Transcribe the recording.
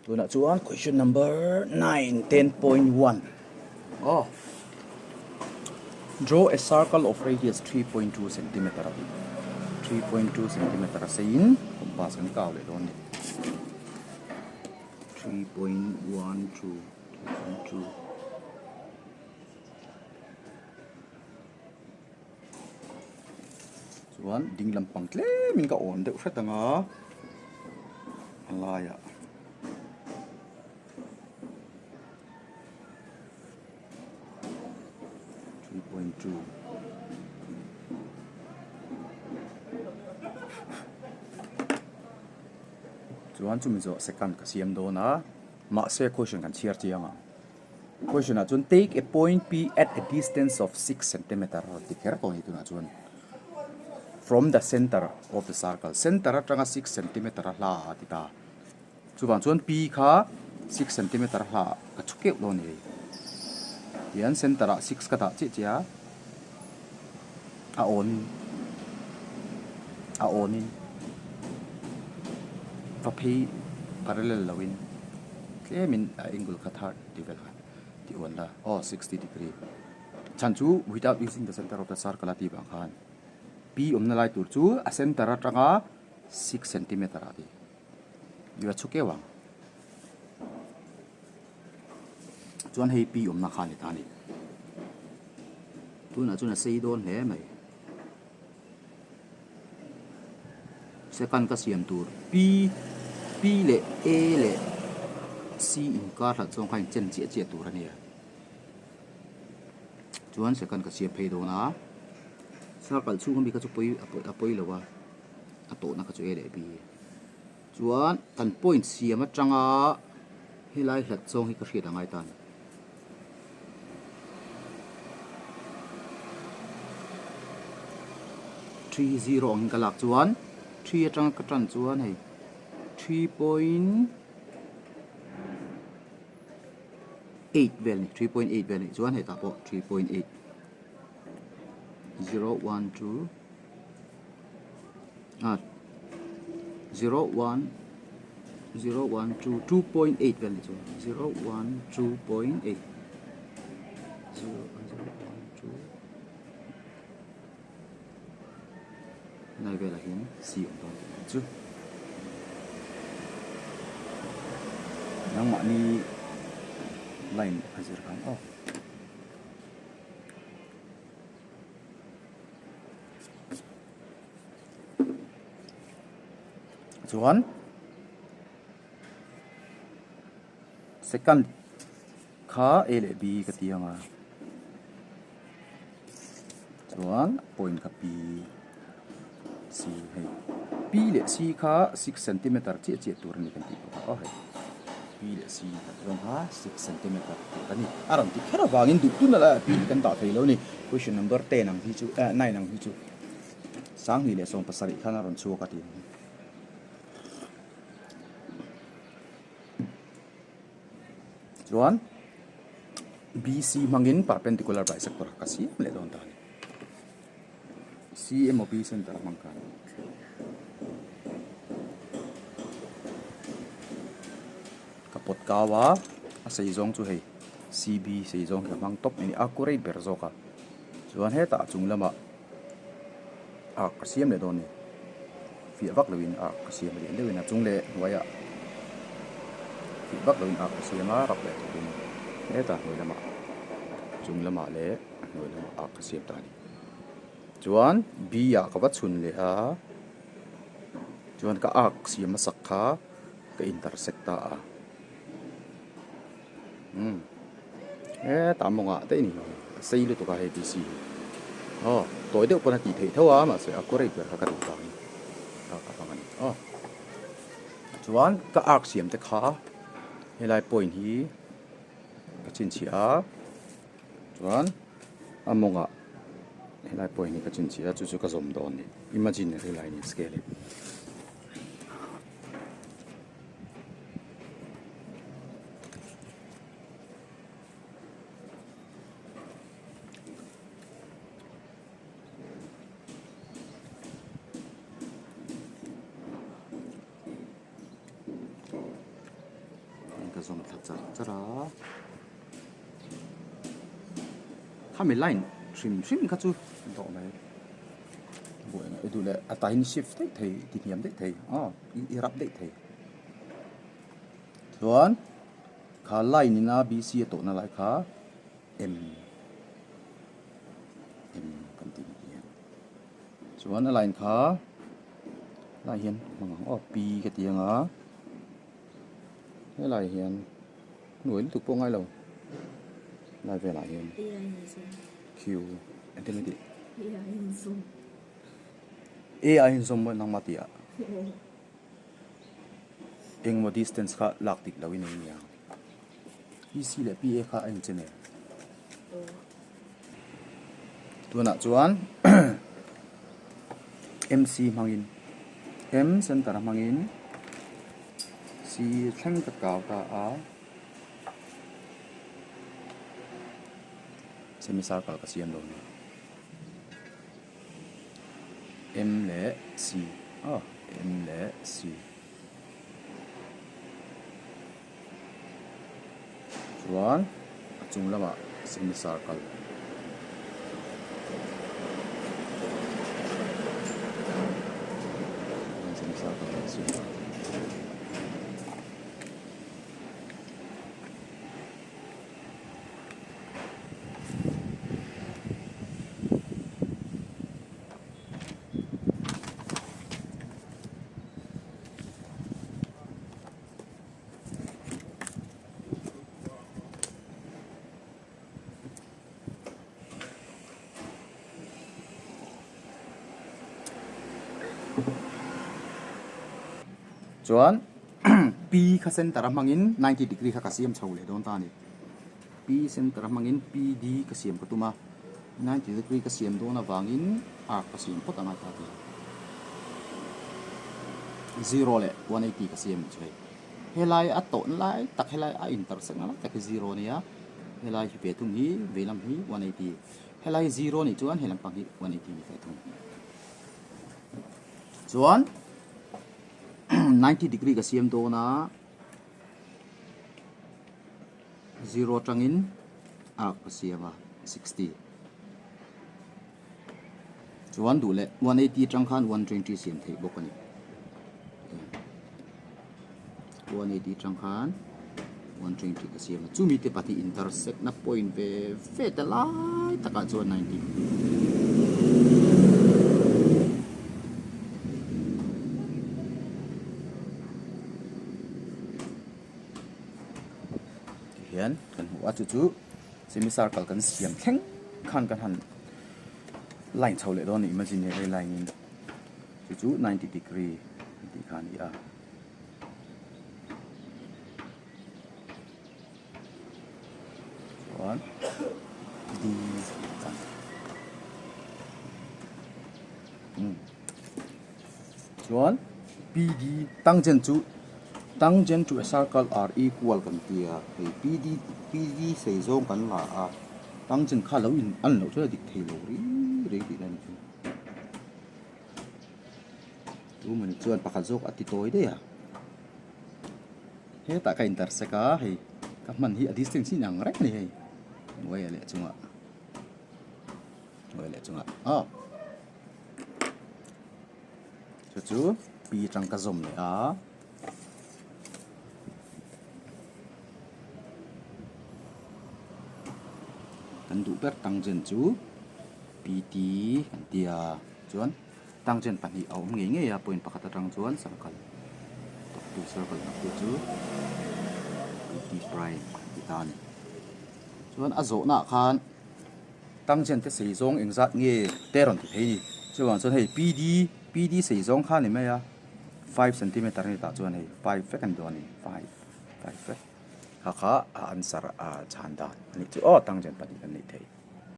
Tunah chuan question number 9, 10.1. Oh. Draw a circle of radius 3.2 cm a ti. 3.2 cm a seiin compass kan kau leh dawn a ni. 3.12 3.2 Chuan ding lampang tlemin ka awn deuh hret ang a, a laiah 3.2 Chuan chumi zawh second ka siam dawn a, mahse question kan chhiar chiang ang. Question ah chuan take a point P at a distance of 6 centimeter a rawn ti kher tawh a ni tunah chuan from the center of the circle center atanga 6 centimeter a hla a ti ta chuvang chuan P kha 6 centimeter a hla ah ka chhu keuh dawn a ni hei tihian center ah 6 ka dah chiah chiah a a awn in a awn in va phei parallel lo in. Tlemin a angle kha third tih vel kha tih uan la aw 60 degree chhan chu without using the center of the circle a tih vang khan P awmna lai tur chu a center atanga 6 centimeter ah tih ila chhu keuh ang chuan hei P awmna kha a ni ta a ni tunah chuan a sei dawn hle mai. Second ka siam tur P P leh A leh C inkar hlat zawng kha in chen chiah chiah tur a nia. Chuan second ka siam phei dawn a, circle chhung ami kha chu pawi a pawi lo a, a tawhna kha chu A leh B. Chuan kan point siam atanga helai hlat zawng hi ka hriat a ngai ta a ni. 30 angin ka lak chuan 3 atanga ka tan chuan hei 3.8 vel ni 3.8 vel ni chuan hetah pawh 3.8 0 1 2 ah 0 1 0 1 2 2.8 vel ni chuan 0 1 2.8 0 0 1 2 Helai velah hian si awm dawn tih chu nangmahni line a zir khan aw. Chuan second kha A leh B ka ti ang a chuan point kha P C hei P leh C kha 6 centimeter chiah chiah tur a ni kan tih bawk a aw hei. P leh C kan zawng kha 6 centimeter tur a ni. A rawn ti kher avangin duh tun a P hi kan dah thei lo a ni. Question number 10 ang hi chu eh 9 ang hi chu 2017 khan a rawn chhuak a ti. Chuan BC hmangin perpendicular bisector ka siam leh dawn ta a ni. C emaw B center hmang khan. Ka pawt kau a, a sei zawng chu hei CB sei zawng hi a hmang tawp mai a ni, a accurate ber zawk a. Chuan hetah a chung lamah arc ka siam leh dawn a ni, fiah vak loin arc ka siam lian deuhin a chung leh hnuaiah fiah vak loin arc ka siam a, rap leh turin hetah hnuai lamah chung lamah leh hnuai lamah arc ka siam ta a ni. Chuan B ah ka va chhun leh a, chuan ka arc siam hmasak kha ka intersect ta a. Umm hetah mawngah daih a ni a sei lutuk a hei B C hi aw tawi deuh pawn a tih theih tho a mahse a kawrei ber kha ka duh vangin arc a hmang a ni aw. Chuan ka arc siam te kha helai point hi ka chhinchhiah a. Chuan a mawngah helai point hi ka chhinchhiah a chu chu ka zawm dawn a ni imaginary line in scale hi. ka zawm thla char char a khami line hrim hrim kha chu dawh mai buai ngai duh leh a tahin shift daih thei ti hniam daih thei aw i rap daih thei chuan kha line in a b c a tawhna lai kha m m kan tih ni hian chuan a line kha lai hian hmang ang aw p ka ti ang a helai hian hnuai lutuk pawh ngai lo lai velah hian q engtin nge tih a a inzawm maw nangmah tih ah engmaw distance kha lak dik loh in a nia p c leh p a kha a inchen em tunah chuan m c hmangin m center hmangin c thleng ka kau ta a semicircle ka siam lo ni m leh c aw m leh c. Chuan a chung lamah semicircle semicircle kan siam a. Chuan P kha center a hmangin 90 degree kha ka siam chho leh dawn ta a ni. P center a hmangin PD ka siam ka tum a, 90 degree ka siam dawn avangin arc ka siam phawt angai ta a ti. Zero leh 180 ka siam chu hei. Helai a tawhna lai tak helai a intersect na lai tak hi zero a nia, helai hi ve thung hi veilam hi 180, helai zero a nih chuan he lampang hi 180 a ni ve thung. Chuan 90 degree ka siam dawn a. Zero atangin arc ka siam a 60 chuan duh leh 180 atang khan 120 siam theih bawk a ni 180 atang khan 120 ka siam a chumi te pahnih intersect na point ve ve te lai takah chuan 90 Tihian kan hmu a chu chu semicircle kan siam thleng khan kan han line chho leh dawn a ni imaginary line in chu chu 90 degree an tih kha a ni a. Chuan D Chuan PD tangent chu tangent to a circle are equal kan ti a hei PD PD sei zawng kan la a tangent kha lo in an loh chuan a dik thei lo ri reng tihna a ni chu. Chu mawni chuan pakhat zawk a ti tawi daih a hetah ka intersect a hei ka hman hi a distance hi inang reng a ni hei hnuaiah leh chungah hnuaiah leh chungah aw. Chu chu pi atang ka zawm leh a. Kan duh ber tangent chu pt kan ti a chuan tangent pahnih a awm ngei ngei a point pakhat atang chuan circle tawktu circle tawktu chu pt prime kan ti ta a ni. Chuan a zawhna ah khan. Tangent te sei zawng engzat nge te rawn ti thei ni. Chuvang chuan hei PD PD sei zawng kha a ni mai a, five centimeter a ni tah chuan hei five vek a ni dawn a ni, five five vek. Kha kha a answer a chhan dan a nih chu aw tangent pahnih kan neih theih.